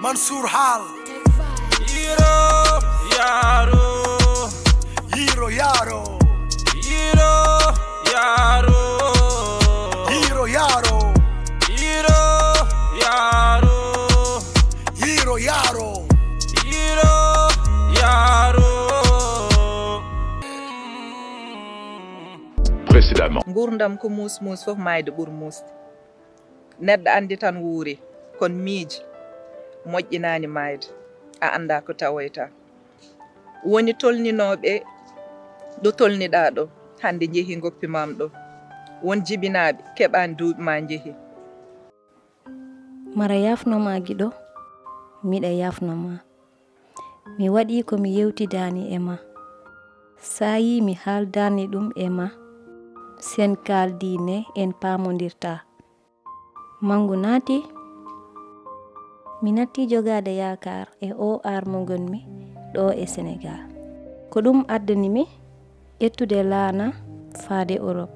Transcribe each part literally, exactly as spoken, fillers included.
Mansour Hall. Yiro yaro. Yiro yaro. Yiro yaro. Yiro yaro. Yiro yaro. Yiro yaro. Yiro yaro. Précédemment. Nguurndam ko muus, muus fof maayde ɓur muusde. Neɗɗo anndi tan wuuri, kono miiji moƴƴinaani maayde, a anndaa ko tawoyta. Woni tolninooɓe ɗo tolniɗaa ɗo, hannde njehi ngoppimaam ɗo. Won jibinaaɓe keɓaani duuɓi maa njehi. Mara yaafno ma giɗo, miɗa yaafno ma. Mi waɗi ko mi yewtidani e ma. Sayi mi haaldani ɗum e ma, sen kaaldi ne en paamondirta. Manngu naati, mi natti jogaade yaakaar e o ar mo ngonmi ɗo e Senegaal. Ko ɗum addani mi ƴettude laana faade Orop.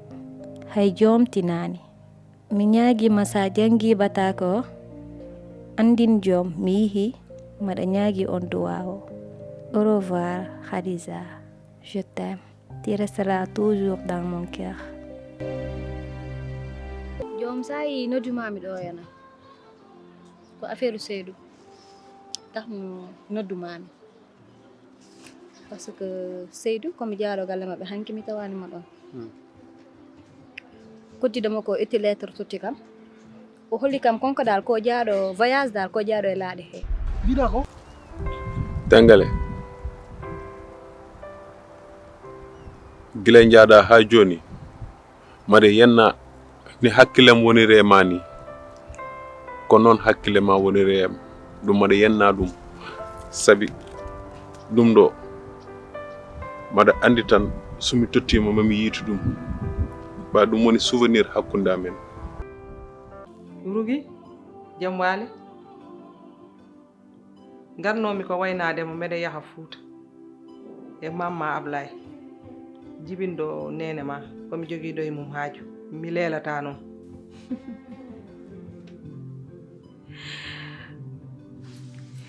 Hay joom tinaani. Mi ñaagi ma sa janngi bataake o, anndin joom mi yihi, maɗa ñaagi on duwaa o. Au revoir, Khadija. Je t'aime. Tu resteras toujours dans mon cœur. Joom sa yi noddumami ɗo yana ko affaire Seydou tax mo noddumami parce que Seydou komi jaaɗo galle maɓɓe hanki mi tawani mo ɗon koddida mo ko itti lettre totti kam o holli kam konko dal ko jaaɗo voyage dal ko jaaɗo e laaɗe he Dangale. Gila njaaɗa haa jooni, mbaɗe yennaa ni hakkillam woniri e maa nii, ko noon hakkille maa woniri e am, ɗum mbaɗe yennaa ɗum, sabi ɗum ɗoo mbaɗa anndi tan so mi tottiima ma mi yiytu ɗum, ba ɗum woni souvenir hakkunde amen. Rugi, jam waali? Ngarnoomi ko waynaade mo mbeɗa yaha Fuuta e Mamma Ablaay, jibinɗo neene maa, ko mi jogiiɗo e mum haaju, mi leelataa noon.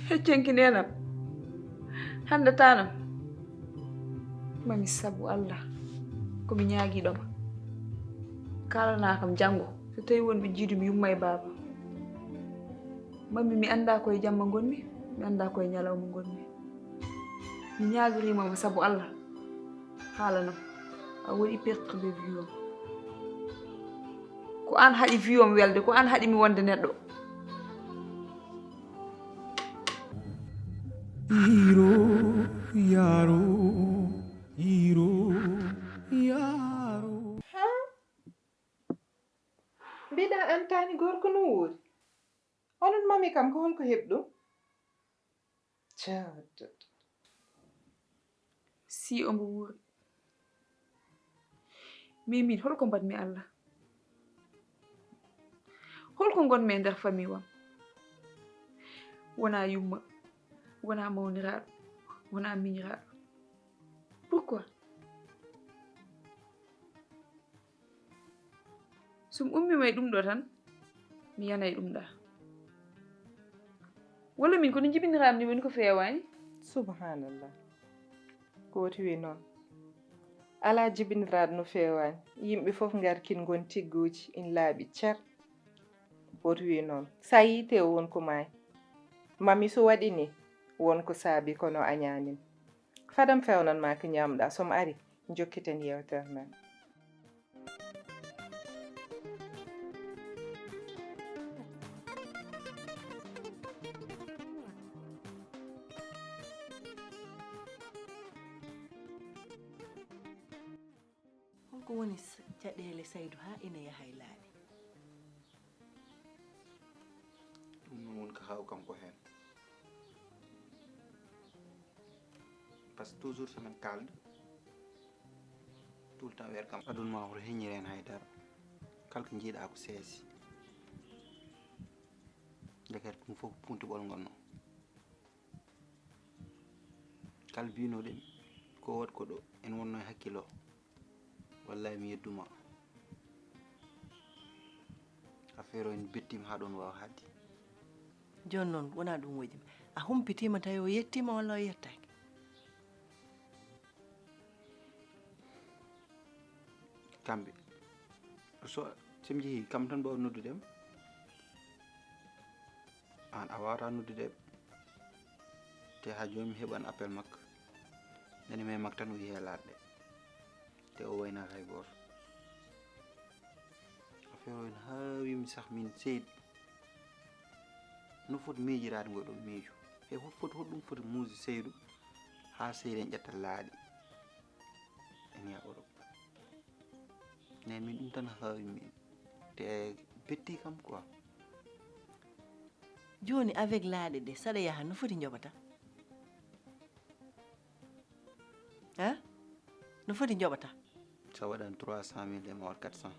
Heccenki neenam, hanndataa noon. Mami sabu Alla, ko mi ñaagiiɗo ma, kaalanaa kam janngo, so tawii won ɓe jiidumi yumma e baaba. Mami mi anndaa ko e jamma ngonmi, mi anndaa ko e ñalawma ngonmi. Mi ñaagiriima ma sabu Alla, haalanam, a waɗi perte de vie am. Ko aan haɗi vie am welde, ko aan haɗi mi wonde neɗɗo. Hiiro yaaro, hiiro yaaro. Mbiɗa antaani gorko no wuuri. Onon mami kam ko holko heɓi ɗum? Si omo wuuri. Mais min holko mbaɗmi Allah? Holko ngonmi e nder famille am? Wona yumma, wona mawniraaɗo, wona miñiraaɗo. Pourquoi? So mi ummiima e ɗum ɗo tan, mi yana e ɗum ɗa. Walla min ko no njibiniraam ni woni ko feewaani? Subhanallah. Ko woti wi noon. Alaa jibiniraaɗo no feewaani. Yimɓe fof ngarkin ngon tigguuji, ina laaɓi cer. Ko woti wi noon. So a yiite o won ko maayi. Mami so waɗi ni, won ko saabi kono a ñaanin. Fadam fewnan ma ko ñaamɗa, so mi ari, njokkiten yeewtere men. Holko woni caɗeele Saydu haa ina yaha e laaɗe? Ɗum noon woni ko haaw kam ko heen. Parce que toujours so min kaalda tout le temps weer kam. Aduna ma hoto heññir heen hay dara. Kala ko njiiɗaa ko seesi. Ndekete ɗum fof ko puntuɓol ngol noon. Kala binoɗen ko waɗ ko ɗo en wonno e hakkilo. Wallahi mi yedduma. Affaire o en bettima ha ɗon wawa hadde. Jooni noon, wonaa ɗum woƴi ma. A humpitiima tawi o yettiima walla o yettaaki? Kamɓe. So, so mi njehii kam tan mbaawɗo noddude am. Aan a waawataa noddude ɓe. Te haa jooni mi heɓaani appel makko. Nani me makko tan o yehi e laaɗe. Te o waynaaka hay gooto. Affaire o ene haawi mi sax min seydi. No foti miijiraade ngo ɗo miijo. He hol foti, hol ɗum foti muusi seydu haa seydi en ƴetta laaɗe. En yaha Europe. Neen min ɗum tan haawi min. Te betti kam quoi. Jooni avec laaɗe ɗe, saɗa yaha no foti njoɓata? Hein? No foti njoɓata? So waɗan trois cent mille de ma waɗ quatre cent.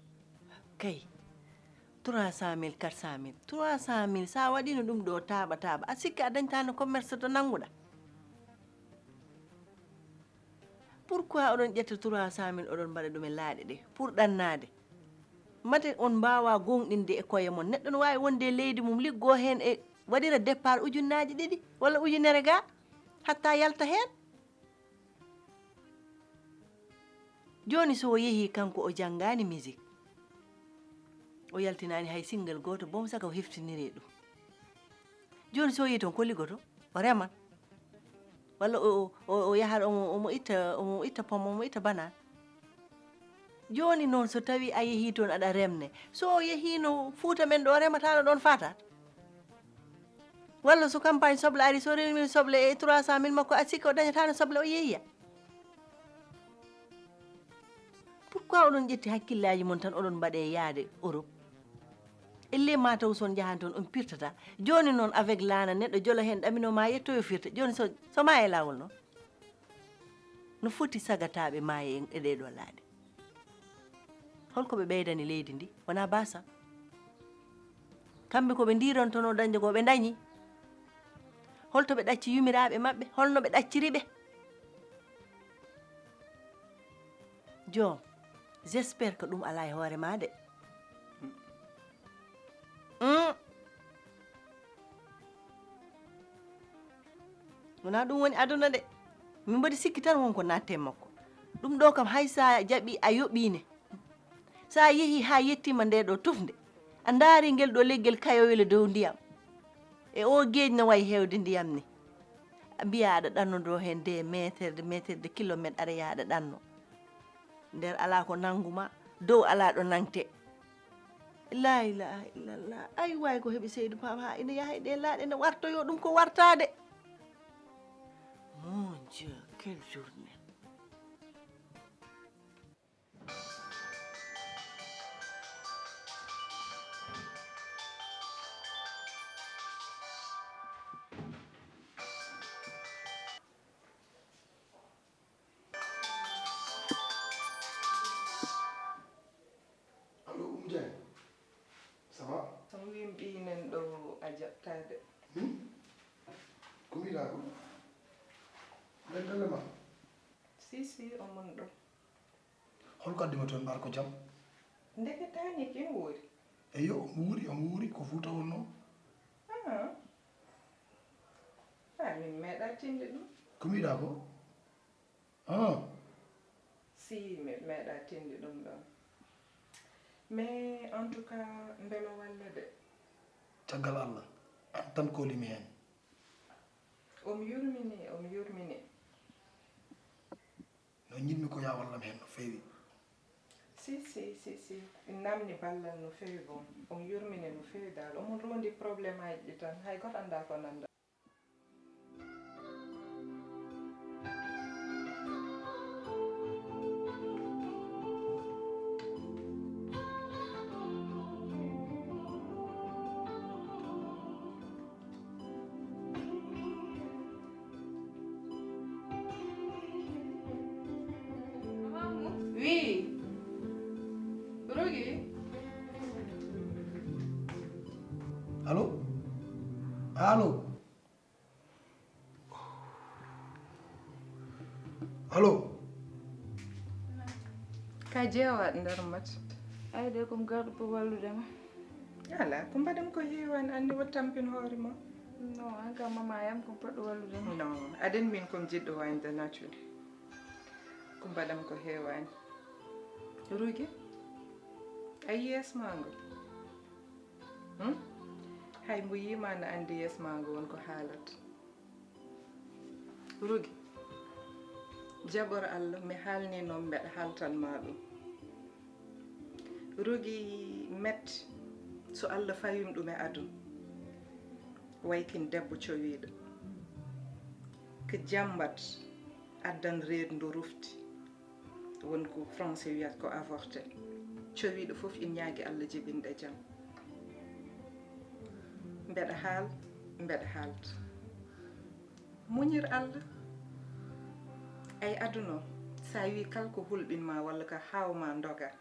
Kay. Trois cent mille, quatre cent mille. Trois cent mille, sa waɗino ɗum ɗo taaɓa taaɓa. A sikki a dañtaano commerce to nannguɗa? Pourquoi oɗon ƴetta trois cent mille oɗon mbaɗa ɗum e laaɗe ɗe? Pour ɗannaade. Mate on mbaawa gooŋɗinde e koye mon. Neɗɗo no waawi wonde e leydi mum, liggoo heen e waɗira départ ujunnaaji ɗiɗi walla ujunere ga, hatta yalta heen. Jooni so o yehii kanko o janngaani musique, o yaltinaani hay single gooto, boom saka o heftiniri ɗum. Jooni so o yehii toon ko liggoto? O reman. Walla o, o, o yahat omo, omo itta, omo itta pomme, omo itta banaan. Jooni noon so tawii a yehii toon aɗa remne, so o yehiino Fuuta men ɗo o remataano ɗoon faataat? Walla so campagne soble ari, so rewmii soble e trois cent mille makko, a sikki o dañataano soble o yehiya? Pourquoi oɗon ƴetti hakkillaaji mon tan oɗon mbaɗe yaade Europe? Elle ma taw so on njahan toon on pirtata. Jooni noon avec laana neɗɗo jolo heen ɗamino ma yettoyo firta. Jooni so, so ma e laawol noon? No foti sagataaɓe maayi e ɗee ɗoo laaɗe? Holko ɓe ɓeydani leydi ndi? Wonaa baasa. Kamɓe ko ɓe ndiirontonoo dañde ko ɓe ndañi. Holto ɓe ɗacci yumiraaɓe maɓɓe? Holno ɓe ɗacciri ɓe? Joom, j'espère que ɗum alaa e hoore ma de. Mm. Wonaa ɗum woni aduna de. Min mbaɗi sikki tan won ko naatti e makko. Ɗum ɗo kam hay sa jaɓi a yoɓiine. Sa yehi ha yettima nde ɗo tufnde, a ndaari ngel ɗo leggel kayoyel dow ndiyam. E o geej no wayi hewde ndiyam ni. A mbiya aɗa ɗanno ɗo hen des mètres, des mètres de kilomètres, aɗa yaha aɗa ɗanno. Nder ala ko nangu ma, dow ala ɗo nangte. La ilaha illallah. Ay way ko heɓi Seydu Paam ha ina yaha e ɗe laaɗe ne wartoyo ɗum ko wartaade. Mon Dieu, quelle journée. Allo, Oumou Diagne, ça va? So mi wii mi ɓiyi nen ɗo a jaɓtaade. Hmm? Ko mbiɗa ko? Nden galle ma? Si, si, omon ɗo. Holko addi ma toon, mbar ko jam? Ndeke taani kin wuuri? Eyo, omo wuuri, omo wuuri, ko Fuuta wonnoo. Ah. Ah, min meeɗa tinde ɗum. Ko mbiɗa ko? Ah. Si, mi meeɗa tinde ɗum ɗon. Mais en tout cas, mbema walla de. Caggal Allah, an tan koolimi heen. Om yurmini, om yurmini. No njiɗmi ko yaa wallam heen no feewi. Si, si, si, si. Namni ballal no feewi boom. On yurmini no feewi dal. Omon rondi problème aji ɗi tan. Hay goto anndaa ko nannda. Oui. Rogi. Allo? Allo? Allo? Ka jeewaɗo nder mat. Ay de, ko mi garɗo pour wallude ma. Ala, ko mbaɗam ko heewani, anndi o tampin hoore ma. Non, an kam mama yam ko poɗɗo wallude ma. Non, aɗen min ko jiɗɗo wayde nature. Ko mbaɗam ko heewani. Rugi, a yees ma ngo. Hmm? Hay mbo yiima na anndi yees ma ngo won ko haalat. Rugi, jaɓor Allah, mi haalni noon mbeɗa haaltan ma ɗum. Rugi met, so Allah fawim ɗum e aduna, waykin debbo cowiiɗo. Ko jambat addan reedu ndu rufti. Won ko français wiyata ko avorté. Cowiiɗo fof ina ñaagi Allah jibinde jam. Mbeɗa haal, mbeɗa haalta. Muñir Allah. Ay aduna o, sa wi kala ko hulɓin ma walla ko haaw ma ndoga.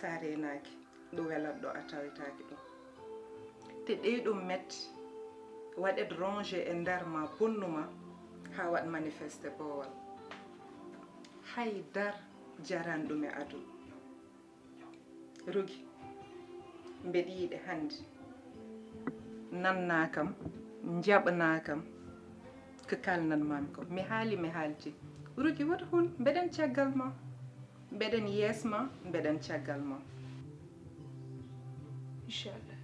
Sa reenaaki, ɗo welat ɗo a tawetaaki ɗum. Te ɗee ɗum metti, waɗet rongé e nder ma, bonnu ma, haa waɗ manifesté boowal. Hay dar jaran ɗum e aduna. Rugi, mbeɗa yiɗi hannde. Nanna kam, njaɓna kam, ko kalnan mami ko. Mi haali, mi haalti. Rugi, woto hul, mbeɗen caggal ma. Mbeɗen yees ma, mbeɗen caggal ma. Inchallah.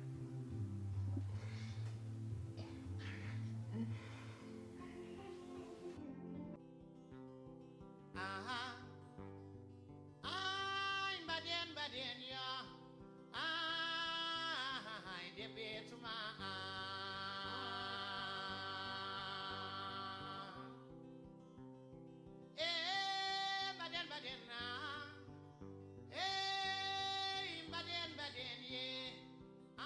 Aha. Ay, mbaɗen, mbaɗen yo. Ay, debbe tuma. Eh, mbaɗen, mbaɗen, ah. Eh, mbaɗen, mbaɗen, ye. Ah.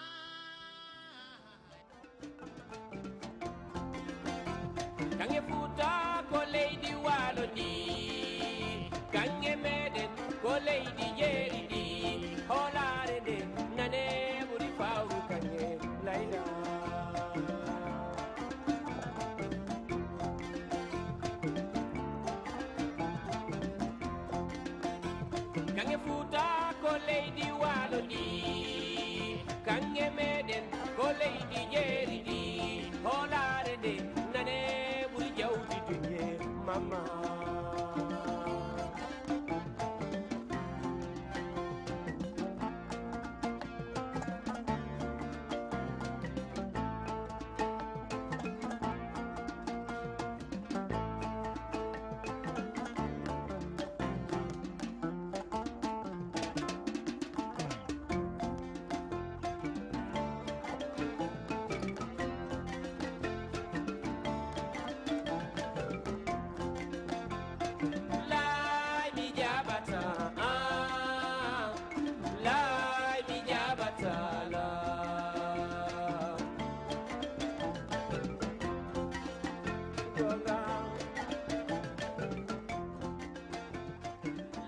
Kaŋŋe Fuuta ko leydi waalo ndi, kaŋŋe meɗen ko leydi jeeri ndi, hoolaare nde nane ɓuri fawru kaŋŋe layla. Kaŋŋe Fuuta ko leydi waalo ndi, kaŋŋe meɗen ko leydi jeeri ndi, hoolaare nde nane ɓuri jawdi duñe mama. Laay mi jaɓata, ah, laay mi jaɓata, la.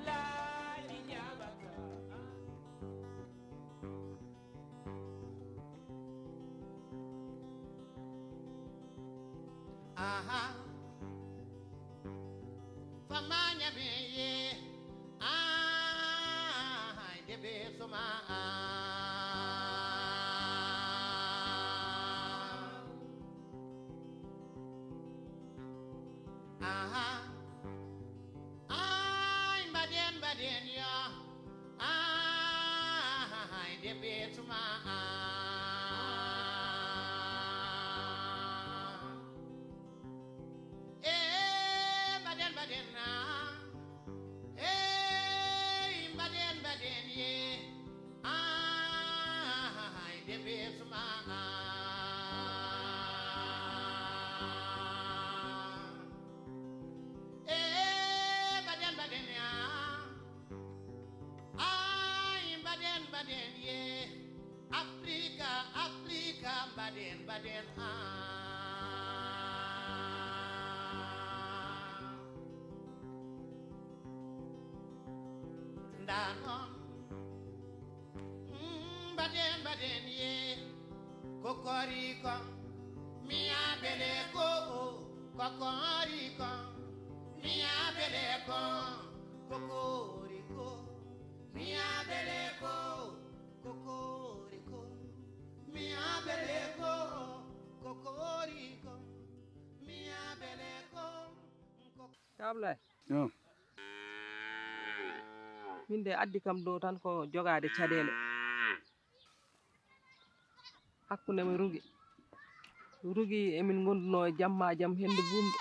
Laay mi jaɓata, ah. Aha. Fama ñame ye. Aha, debe suma. Aha. Ay, mbaɗen, mbaɗen yo. Ay, debbe tuma. Eh, mbaɗen, mbaɗen, ah. Eh, mbaɗen, mbaɗen, ye. Ah, ay, debbe tuma. Eh, mbaɗen, mbaɗen, ah. Ay, mbaɗen, mbaɗen, ye. Afrika, Afrika, mbaɗen, mbaɗen, ah. Nda noon. Mm, mbaɗen, mbaɗen, ye. Kokoriko. Miya bele ko. Kokoriko. Miya bele ko. Kokoriko. Miya bele ko. Kokoriko, mi abele ko, kokoriko, mi abele ko. Ablaye. Yo. Min de addi kam ɗo tan ko jogaade caɗeele hakkunde mi rugi. Rugi emin ngonduno e jamma jam hennde bumɗo.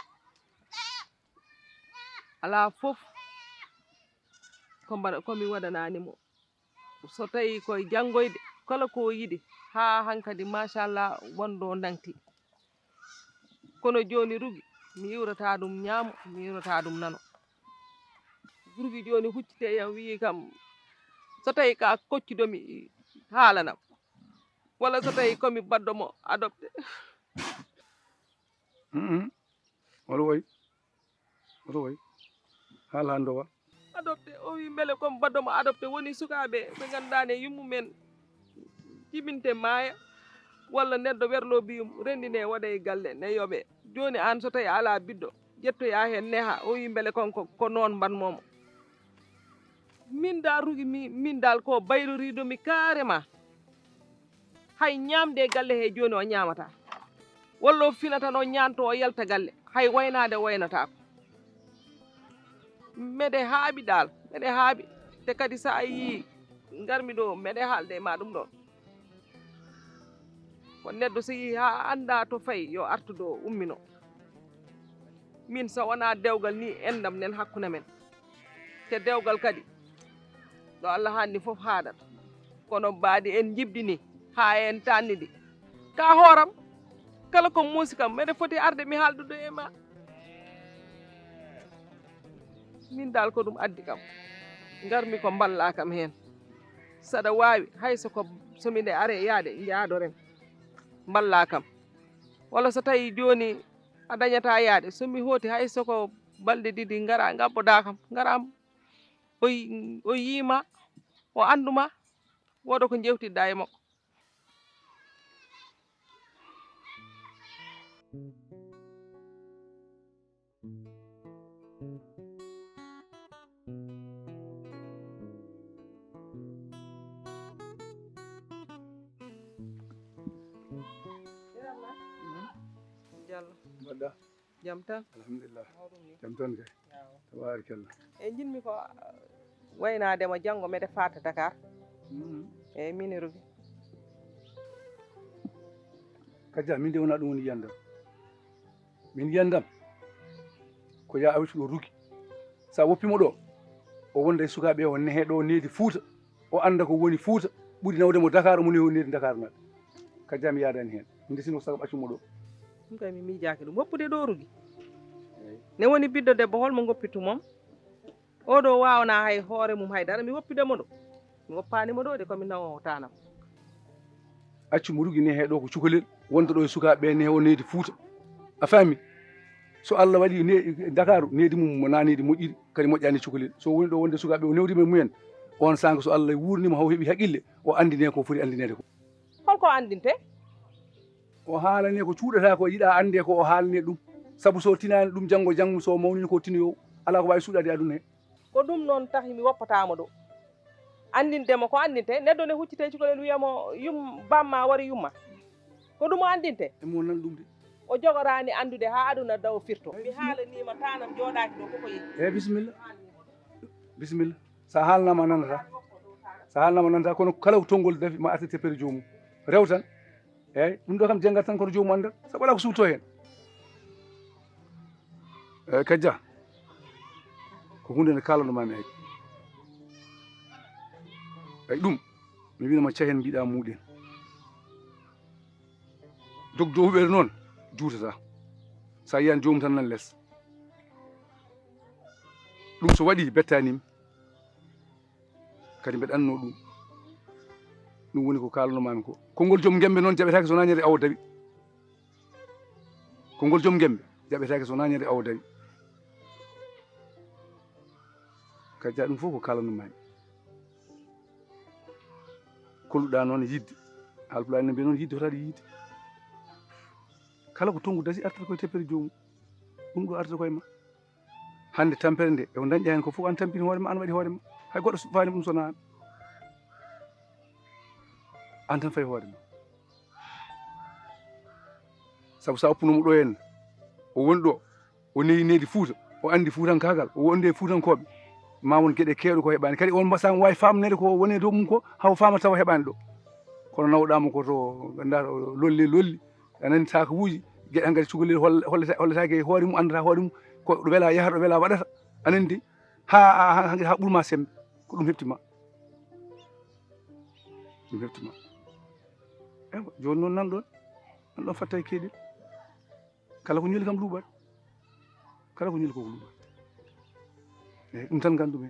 Alaa fof ko mbaɗa ko mi waɗanaani mo. So tawi koye janngoyde kala ko o yiɗi haa hankadi machallah wonɗo nangti. Kono jooni rugi mi iwrata ɗum ñaamo mi iwrata ɗum nano. Rugi jooni huccite yam wiyi kam so tawi ka koccuɗomi haalanam walla so tawi komi baɗɗo mo adopte. Oɗo wayi oɗo wayi haala hannde wa. Adopte o wi mbele komi baɗɗo mo adopte woni sukaaɓe ɓe ngannduɗaa ne yummumen jibinte maaya walla neɗɗo werlo biyum renndine waɗa e galle ne yoɓe. Jooni aan so tawi alaa biɗɗo ƴettoyaa heen neha o wi mbele kon ko noon mbaɗmomo. Min dal rugi mi min dal ko bayroriiɗo mi carrément. Hay ñaamde e galle he jooni o ñaamataa walla o fina tan o ñaanto o yalta galle hay waynaade o waynataako. Meɗe haaɓi dal meɗe haaɓi te kadi so a yii ngarmi ɗo meɗe haalde e ma ɗum ɗon. Ko neɗɗo so yii haa annda to fayi yo artu ɗo ummino. Min so wonaa dewgal ni enɗam nen hakkunde men. Te dewgal kadi ɗo Allah haanni fof haaɗata. Kono mbaadi en njibdini haa en taannidi ka hooram kala ko muusi kam meɗe foti arde mi haaldude e ma. Min dal ko ɗum addi kam ngarmi ko mballa kam heen. Saɗa waawi hay so ko so miɗe are yaade njaadoren mballa kam. Walla so tawi jooni a dañataa yaade so mi hooti hay so ko balɗe ɗiɗi ngara ngabboɗaa kam ngara o yii ma o anndu ma wooda ko njewtidɗaa e makko. Diallo. Mbaɗɗa? Jam tan. Alhamdulillah. Mawɗum ni. Jam tan kay. Yawa. Tabarakalla. E jinmi ko waynaade ma janngo meɗe faata Dakar. Eyyi min e Rogi. Kaja min de wona ɗum woni yiyandam. Min yiyandam ko ya awti ɗo Rogi. Sa woppimo ɗo o wonda e sukaaɓe o nehe ɗo needi Fuuta. O annda ko woni Fuuta ɓuri nawde mo Dakar omo newi needi Dakar naɓe. Kadi mi yaadani heen. Min de sino ko sago ɓaccu mo ɗo. Ɗum kay mi miijaaki ɗum woppude ɗo Rogi. Ne woni ɓiɗɗo debbo holmo ngoppittu mom? Oɗo waawanaa hay hoore mum hay dara mi woppude mo ɗo. Mi woppaani mo ɗo de ko mi nawo tanam. Accu mo Rogi nehe ɗo ko cukalel wonta ɗo e sukaaɓe ɓe nehe o needi Fuuta. A faami? So Allah waɗi ne Dakaaru needi mum mo na needi moƴƴiri kadi moƴƴaani cukalel so woni ɗo wonde sukaaɓe o newdi men mumen. On sanga so Allah wuurnima haw heɓi haqqille o anndine ko foti anndineede ko. Holko anndinte? O haalane ko cuuɗata ko yiɗa annde ko o haalane ɗum. Sabu so tinaani ɗum janngo janngo so mawnini ko tinoyo alaa ko waawi suuɗaade aduna he. Ko ɗum noon tahi mi woppataamo ɗo. Anndinde mo ko anndinte neɗɗo ne huccite cukalel wiyamo yum bamma wari yumma. Ko ɗum o anndinte. Emo nan ɗum de. O jogoraani anndude haa aduna dawo firto. Mi haalanima tanam jooɗaaki ɗo koko yehi. Eyi bisimilla. Bisimilla. Sa haalnama a nanata. Sa haalnama a nanata kono kala ko tonngol dafi ma artirte pere joomum. Rew tan. Eyyi ɗum ɗo kam janngat tan koto joomum anndat sabu alaa ko suuto heen. Eyyi Kajja ko huunde nde kaalanno mami ay. Ay ɗum mi winoma cahen mbiɗa muɗen. Dogdowuɓere noon juutata. Sa yiyan joomum tan nan les. Ɗum so waɗi bettanimi. Kadi mbeɗa anno ɗum. Ɗum woni ko kaalnomami ko konngol joom gembe noon jaɓetake so nañere awo dawi. Konngol joom gembe jaɓetake so nañere awo dawi. Kadi ja ɗum fof ko kaalnomami. Kolluɗa noon yidde. Halpulaar ne mbiya noon yidde hotaɗe yiide. Kala ko tongu dasi artata koye teppere joomum. Ɗum ɗo artata koye ma. Hannde tampere nde eko dañɗa heen ko fof an tampini hoore ma an waɗi hoore ma. Hay goɗɗo faani ɗum sona an. Aan tan fayi hoore ma. Sabu so a oppuno mo ɗo henna, o woni ɗo, o newi nehdi Fuuta, o anndi Fuutankaagal, o wondi e Fuutankooɓe, ma won geɗe keewɗe ko heɓaani. Kadi on mbasa waawi faamneede ko woni e dow mum ko, haw faama tawa heɓaani ɗo. Kono nawɗaa mo ko to, nganndaa, o lolli, lolli, a nani sakuuji, geɗe hankadi cukalel holl-, hollata-, hollataake e hoore mum, anndata hoore mum, ko ɗo wela yahata, ɗo wela waɗata, a nani de, haa, haa, haa, haa ɓurma semmbe, ko ɗum heɓti ma. Ɗum heɓti ma. Ewa, jooni noon nan ɗon, nan ɗon fatta e keeɗel. Kala ko ñoli kam luuɓat. Kala ko ñoli ko ko luuɓat. Eyi, ɗum tan nganndu-mi.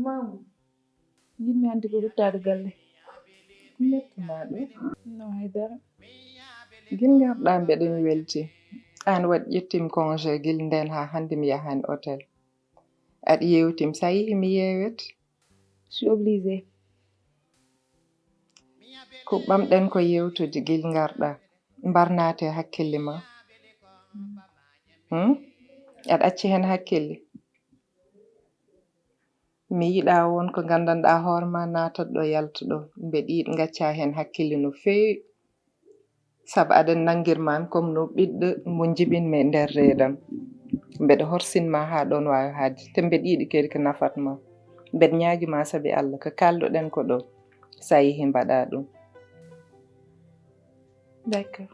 Mamu, yiɗmi hannde ko ruttaade galle. Mettumaa ɗum? No hay dara. Gil ngarɗaa mbeɗa mi welti. Aan waɗ ƴettim congé gil ndeen haa hannde mi yahaani hôtel. Aɗa yeewtim, so a yehii mi yeewet. Je suis obligée. Ko ɓamɗen ko yeewtude gil ngarɗaa. Mbar naate hakkille ma. Hmm? Aɗa acci heen hakkille? Mi yiɗaa won ko nganndanɗaa hoore ma naatat ɗo yalta ɗo. Mbeɗa yiɗi ngaccaa heen hakkille no feewi. Sabu aɗa nanngir ma am comme no ɓiɗɗo mo njibin mi e nder reedam. Mbeɗa horsin ma haa ɗoon waawi haaɗde. Te mbeɗa yiɗi kadi ko nafat ma. Mbeɗa ñaagi ma sabi Allah ko kaalduɗen ko ɗo. So a yehii mbaɗaa ɗum. D'accord.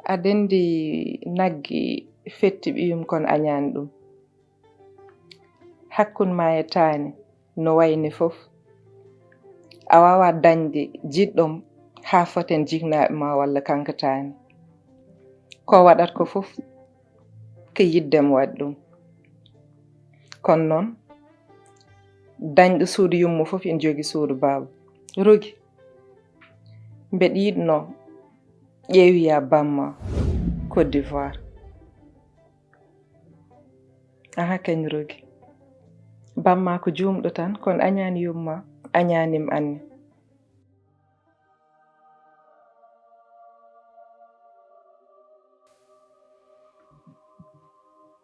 A denndi nagge fetti ɓiyum kono a ñaani ɗum. Hakkunde ma e taani no wayni fof, a waawaa dañde jiɗɗo haa foten jiknaaɓe ma walla kanko taani. Ko waɗata ko fof ko yiɗde mo waɗi ɗum. Kono noon, dañɗo suudu yumma fof ina jogii suudu baaba. Rogi, mbeɗa yiɗnoo ƴeewoya bamma Côte d'Ivoire. Aha kañ Rogi. Bamma ko juumɗo tan, kono añaani yumma, añaani mi anne.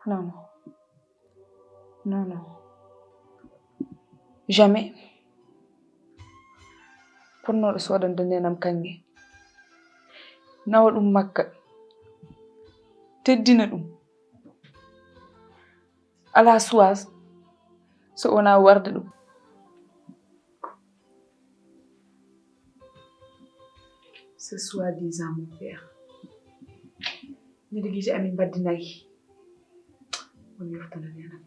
Non, non. Non, non. Jamais. Potnooɗo soodande neenam kaŋŋe. Nawa ɗum Makka. Teddina ɗum. Alaa choix so wonaa warde ɗum. Ce soi-disant mon père. Nde giite amin mbaddinayi. On yoftana neenam.